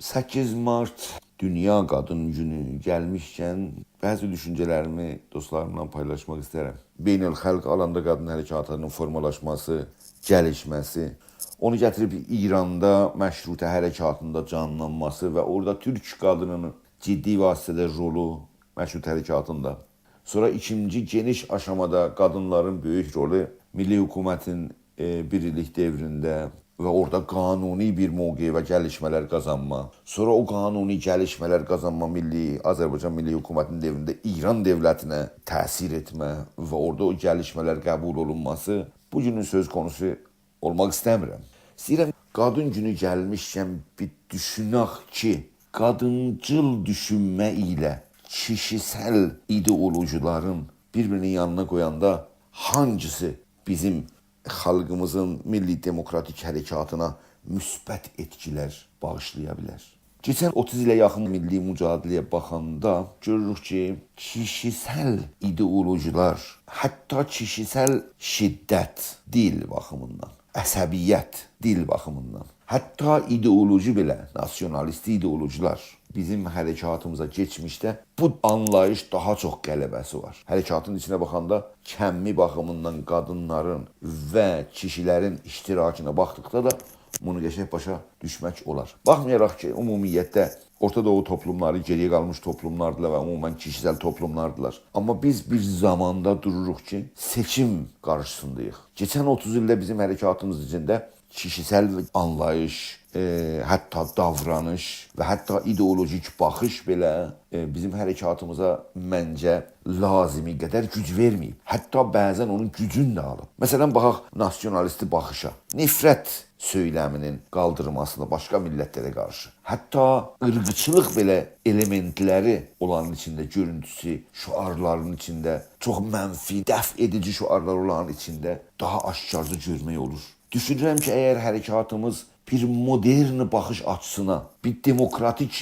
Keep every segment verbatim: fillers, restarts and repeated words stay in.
سککیز مارت دونیا قادین گونو گلمیشکن، بعضی دوشونجه‌لریمی دوستلاریملا پایلاشماق ایسترم. بین‌الخالق آلاندا قادین حرکاتینین فورمالاشماسی، گلیشمه‌سی، اونو گتیریب ایراندا مشروطه حرکاتین دا جانلانماسی و اورادا تورک قادینینین جدی واسطه‌ده رولو مشروطه حرکاتیندا. سونرا ایکینجی گئنیش آشامادا قادینلارین بؤیوک رولو میللی حکومتین، ائ، بیر ایللیک دؤورونده و اورادا قانونی بیر موقع و گلیشمه‌لر قازانما. سونرا او قانونی گلیشمه‌لر قازانما میللی، آذربایجان میللی حکومتینین دؤورونده ایران دؤولتینه تأثیر ائتمه و اورادا او گلیشمه‌لر قبول اولونماسی بو گونون سؤز قونوسو اولماق ایسته‌میرم. ایسته‌ییرم قادین گونو گلمیشکن بیر دوشونک کی، قادینجیل دوشونمه ایله کیشیسل ایدئولوژیلارین بیر-بیرینین یانینا قویاندا هانگیسی بیزیم خالقیمیزین میللی دموکراتیک حرکاتینا مثبت ائتکیلر باغیشلایا بیلر؟ کئچن اوتوز ایله یاخین میللی مجادله‌یه باخاندا گؤروروک کی، کیشیسل ایدئولوژیلار، حتی کیشیسل شدت، دیل باخیمیندان، عصبیت، دیل باخیمیندان، حتی ایدئولوژی بئله، ناسیونالیستی ایدئولوژیلار بیزیم حرکاتیمیزا کئچمیشده بو آنلاییش داها چوخ غلبه‌سی وار. حرکاتین ایچینه باخاندا کمی باخیمیندان قادینلارین و کیشیلرین اشتراکینا باخدیقدا دا بونو قشنگ باشا دوشمک اولار. باخمایاراق کی، عمومیتله اورتا دوغو توپلوملاری گئری‌یه قالمیش توپلوملاردیلار و عموماً کیشیسل توپلوملاردیلار. آمما بیز بیر زاماندا دوروروق کی، سئچیم قارشیسینداییق. کئچن اوتوز ایلده بیزیم حرکاتیمیز ایچینده کیشیسل آنلاییش، ائ، حتی داورانیش و حتی ایدئولوژیک باخیش بئله، ائ، بیزیم حرکاتیمیزا منجه لازیمی قدر گوج وئرمه‌ییب. حتی بعضاً اونون گوجونو ده آلیب. مثلاً، باخاق، ناسیونالیستی باخیشا، نفرت سؤیله‌می‌نین قالدیرماسینا باشقا میللتلره قارشی. حتی عیرقچیلیق بئله ائلئمئنتلری اولارین ایچینده، گؤرونتوسو، شعارلارین ایچینده، چوخ منفی، دفع ائدیجی شعارلار اولارین ایچینده داها آشکارجا گؤرمک اولور. دوشونورم کی، اگر حرکاتیمیز بیر مدرن باخیش آچیسینا، بیر دموکراتیک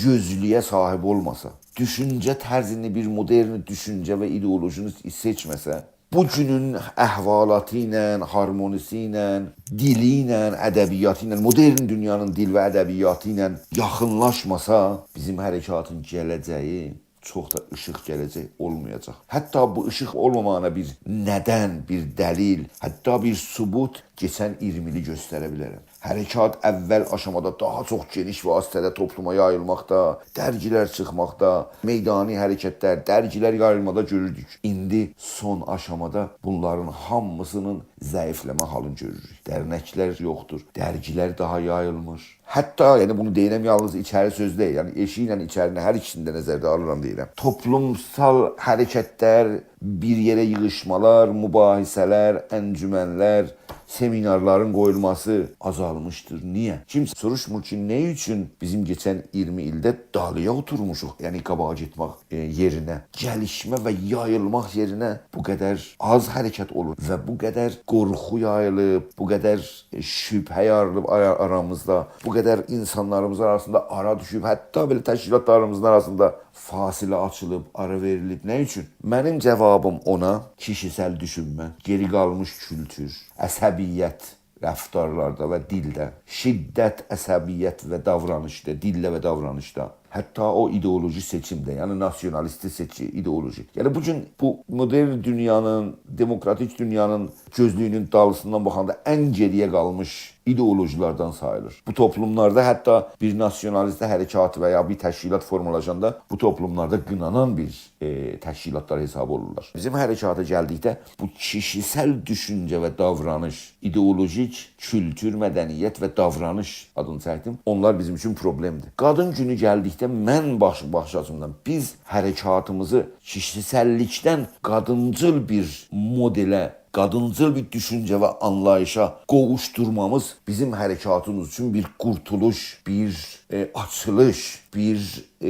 گؤزلویه صاحیب اولماسا، دوشونجه طرزینی، بیر مدرن دوشونجه و ایدئولوژینی سئچمه‌سه، بو گونون احوالاتی ایله، هارمونیسی ایله، دیلی ایله، ادبیاتی ایله، مدرن دونیانین دیل و ادبیاتی ایله یاخینلاشماسا، بیزیم حرکاتین گله‌جه‌یی چوخ دا ایشیق گله‌جک اولمایاجاق. حتی بو ایشیق اولماماغینا بیر ندن، بیر دلیل، حتی بیر ثبوت کئچن اییرمی ایلی گؤستره بیلرم. حرکات اول آشامادا داها چوخ گئنیش واسطه‌ده توپلوما یاییلماقدا، درگیلر چیخماقدا، میدانی حرکتلر، درگیلر یاییلمادا گؤروردوک. ایندی سون آشامادا بونلارین هامیسی‌نین ضعیفله‌مه حالینی گؤروروک. درنکلر یوخدور، درگیلر داها یاییلمیر. حتی، یعنی بونو دئییرم، یالنیز ایچری سؤز دئییل، یعنی ائشیکله ایچرینی هر ایکیسینی ده نظرده آلیرام دئییرم. توپلومسال حرکتلر، بیر یئره ییغیشمالار، مباحثه‌لر، انجمنلر، سمینارلارین قویولماسی آزالمیشدیر. نییه؟ کیمسه سوروشمور کی، نه اوچون بیزیم کئچن اییرمی ایلده دالییا اوتورموشوق، یعنی قاباغا گئتمک، ائ، یئرینه، گلیشمه و یاییلماق یئرینه بو قدر آز حرکت اولور و بو قدر قورخو یاییلیب، بو قدر، ائ، شبهه یاییلیب آرا-، آرامیزدا، بو قدر اینسانلاریمیز آراسیندا آرا دوشوب، حتی بئله تشکیلاتلاریمیزین آراسیندا فاصله آچیلیب، آرا وئریلیب. نه اوچون؟ منیم جاوابیم اونا کیشیسل دوشونمه، گئری قالمیش کولتور، عصبیت رفتارلاردا و دیلده، شدت، عصبیت و داورانیشدا، دیلده و داورانیشدا، حتی او ایدئولوژی سئچیمده، یعنی ناسیونالیستی سئچی-، ایدئولوژی. یعنی بو گون بو مدرن دونیانین، دموکراتیک دونیانین گؤزلویونون دالیسیندان باخاندا ان گئری‌یه قالمیش ایدئولوژیلاردان ساییلیر. بو توپلوملاردا حتی بیر ناسیونالیست حرکاتی و یا بیر تشکیلات فورمالاشاندا بو توپلوملاردا قینانان بیر، ائ، تشکیلاتلار حساب اولونورلار. بیزیم حرکاتا گلدیکده بو کیشیسل دوشونجه و داورانیش، ایدئولوژیک، کولتور، مدنیت و داورانیش آدینی چکدیم. اونلار بیزیم اوچون پروبلئمدیر. قادین گونو گلدیکده من باخیش، باخیش آچیمدان بیز حرکاتیمیزی کیشیسللیکدن قادینجیل بیر مدله قادینجیل بیر دوشونجه و آنلاییشا قوووشدورمامیز بیزیم حرکاتیمیز اوچون بیر قورتولوش، بیر، ائ، آچیلیش، بیر، ائ،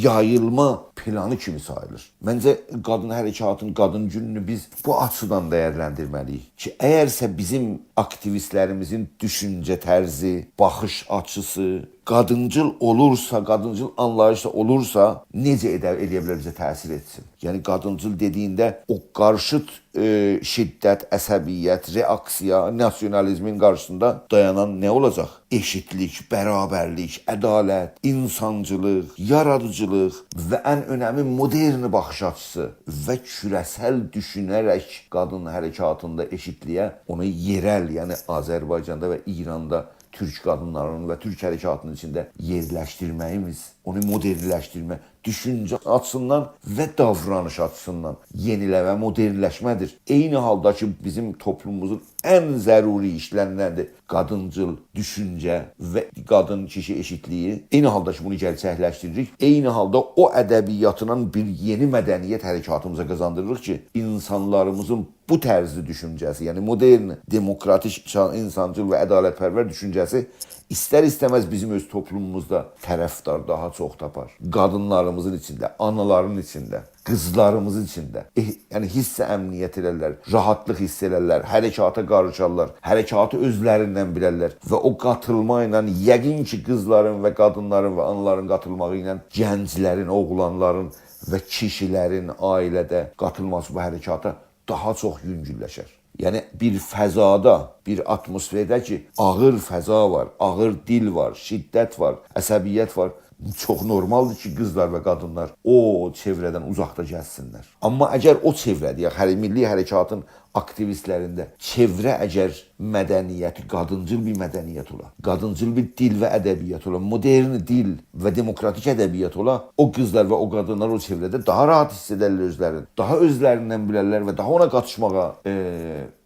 یاییلما پلانی کیمی ساییلیر. منجه، قادین حرکاتین، قادین گونونو بیز بو آچیدان دیرلندیرمه‌لی‌ییک کی، اگرسه بیزیم آکتیویستلریمیزین دوشونجه طرزی، باخیش آچیسی قادینجیل اولورسا، قادینجیل آنلاییشدا اولورسا، نئجه ائده، ائلیه بیلر بیزه تأثیر ائتسین؟ یعنی، قادینجیل دئدیگینده او قارشیت، ائ، شدت، عصبیت، رئاکسیا، ناسیونالیزمین قارشیسیندا دایانان نه اولاجاق؟ ائشیتلیک، برابرلیک، عدالت، اینسانجیلیق، یارادیجیلیق و ان اؤنمی مدرن باخیش آچیسی و کوره‌سل دوشونه‌رک قادین حرکاتیندا ائشیتلییه، اونو یئرل، یعنی آذربایجاندا و ایراندا تورک قادینلارینین و تورک حرکاتینین ایچینده یئرلشدیرمه‌ییمیز، اونو مدرنلشدیرمه، دوشونجه آچیسیندان و داورانیش آچیسیندان یئنیله‌مه، مدرنلشمه‌دیر. عینی حالدا کی، بیزیم توپلوموموزون ان ضروری ایشلریندندیر قادینجیل دوشونجه و قادین کیشی ائشیتلییی. عینی حالدا کی، بونو گئرچکلشدیریریک، عینی حالدا او ادبیاتینان بیر یئنی مدنیت حرکاتیمیزا قازاندیریریق کی، اینسانلاریمیزین بو طرزی دوشونجه‌سی، یعنی مدرن، دموکراتیک، اینسان-، اینسانجیل و عدالت‌پرور دوشونجه‌سی ایستر-ایسته‌مز بیزیم اؤز توپلوموموزدا طرفدار داها چوخ تاپار. قادینلاریمیزین ایچینده، آنالارین ایچینده، قیزلاریمیزین ایچینده، ائه، یعنی حس امنیت ائلرلر، راحاتلیق حس ائلرلر، حرکاتا قاریشارلار، حرکاتی اؤزلریندن بیلرلر و او قاتیلما ایله، یقین کی، قیزلارین و قادینلارین و آنالارین قاتیلماغی ایله گنجلرین، اوغلانلارین و کیشیلرین عائله‌ده قاتیلماسی بو حرکاتا داها چوخ یونگوللشر. یعنی بیر فضادا، بیر آتموسفرده کی، آغیر فضا وار، آغیر دیل وار، شدت وار، عصبیت وار، چوخ نورمالدیر کی، قیزلار و قادینلار او چئوره‌دن اوزاقدا گزسینلر. آمما اگر او چئوره، دئیک، هر میللی حرکاتین آکتیویستلرینده چئوره اگر مدنیتی، قادینجیل بیر مدنیت اولا، قادینجیل بیر دیل و ادبیات اولا، مدرن دیل و دموکراتیک ادبیات اولا، او قیزلار و او قادینلار او چئوره‌ده داها راحات حس ائدرلر اؤزلرینی، داها اؤزلریندن بیلرلر و داها اونا قاتیشماغا، ائ،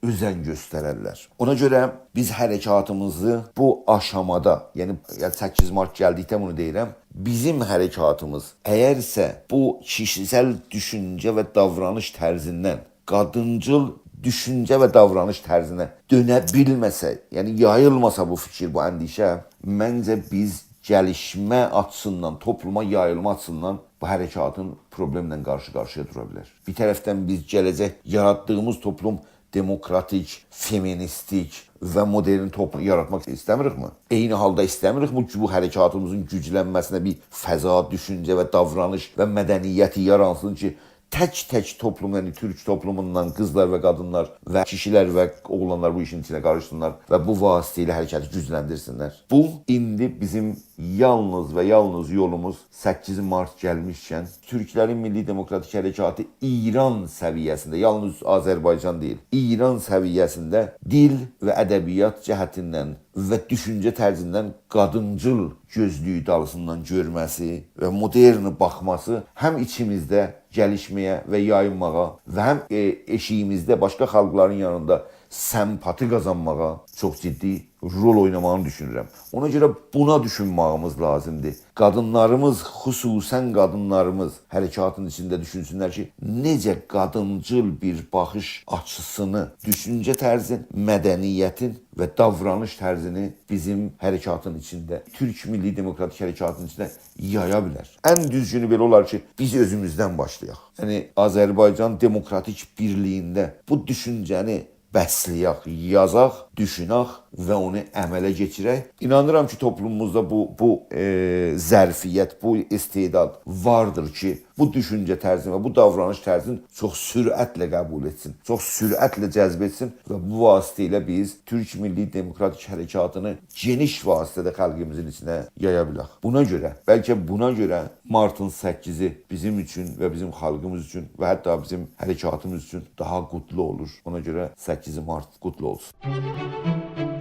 اؤزن گؤستررلر. اونا گؤره بیز حرکاتیمیزی بو آشامادا، یعنی، یعنی سککیز مارت گلدیکده بونو دئییرم، بیزیم حرکاتیمیز اگرسه بو کیشیسل دوشونجه و داورانیش طرزیندن قادینجیل دوشونجه و داورانیش طرزینه دؤنه بیلمه‌سه، یعنی یاییلماسا بو فیکیر، بو اندیشه، منجه بیز گلیشمه آچیسیندان، توپلوما یاییلما آچیسیندان بو حرکاتین پروبلئمله قارشی-قارشییا دورا بیلر. بیر طرفدن بیز گله‌جک یاراتدیغیمیز توپلوم دموکراتیک، فمینیستیک و مدرن توپلوم یاراتماق ایسته‌میریکمی؟ عینی حالدا ایسته‌میریکمی کی، بو حرکاتیمیزین گوجلنمه‌سینه بیر فضا، دوشونجه و داورانیش و مدنیتی یارانسین کی، تک-تک توپلوم، یعنی تورک توپلوموندان قیزلار و قادینلار و کیشیلر و اوغلانلار بو ایشین ایچینه قاریشسینلار و بو واسطه ایله حرکتی گوجلندیرسینلر. بو، ایندی بیزیم یالنیز و یالنیز یولوموز سککیز مارت گلمیشکن، تورکلرین میللی دموکراتیک حرکاتی ایران سویه‌سینده، یالنیز آذربایجان دئییل، ایران سویه‌سینده دیل و ادبیات جهتیندن و دوشونجه طرزیندن قادینجیل گؤزلویو دالیسیندان گؤرمه‌سی و مدرن باخماسی هم ایچیمیزده گلیشمه‌یه و یاییلماغا و هم، ائ، ائشیگیمیزده باشقا خالقلارین یانیندا سمپاتی قازانماغا چوخ جدی رول اویناماغینی دوشونورم. اونا گؤره بونا دوشونمه‌ییمیز لازیمدیر. قادینلاریمیز، خصوصاً قادینلاریمیز حرکاتین ایچینده دوشونسونلر کی، نئجه قادینجیل بیر باخیش آچیسینی، دوشونجه طرزین، مدنیتین و داورانیش طرزینی بیزیم حرکاتین ایچینده، تورک میللی دموکراتیک حرکاتین ایچینده یایا بیلر. ان دوزگونو بئله اولار کی، بیز اؤزوموزدن باشلایاق. یعنی، آذربایجان دموکراتیک بیرلیگینده بو دوشونجه‌نی بسله‌یک، یازاق، دوشونک و اونو عمله کئچیرک. اینانیرام کی، توپلوموموزدا بو، بو، ائ، ظرفیت، بو استعداد واردیر کی، بو دوشونجه طرزین و بو داورانیش طرزین چوخ سرعتله قبول ائتسین، چوخ سرعتله جذب ائتسین و بو واسطه ایله بیز تورک میللی دموکراتیک حرکاتینی گئنیش واسطه‌ده خالقیمیزین ایچینه یایا بیلک. بونا گؤره، بلکه بونا گؤره مارتین سککیزی بیزیم اوچون و بیزیم خالقیمیز اوچون و حتی بیزیم حرکاتیمیز اوچون داها قوتلو اولور. اونا گؤره سککیزی مارت قوتلو اولسون.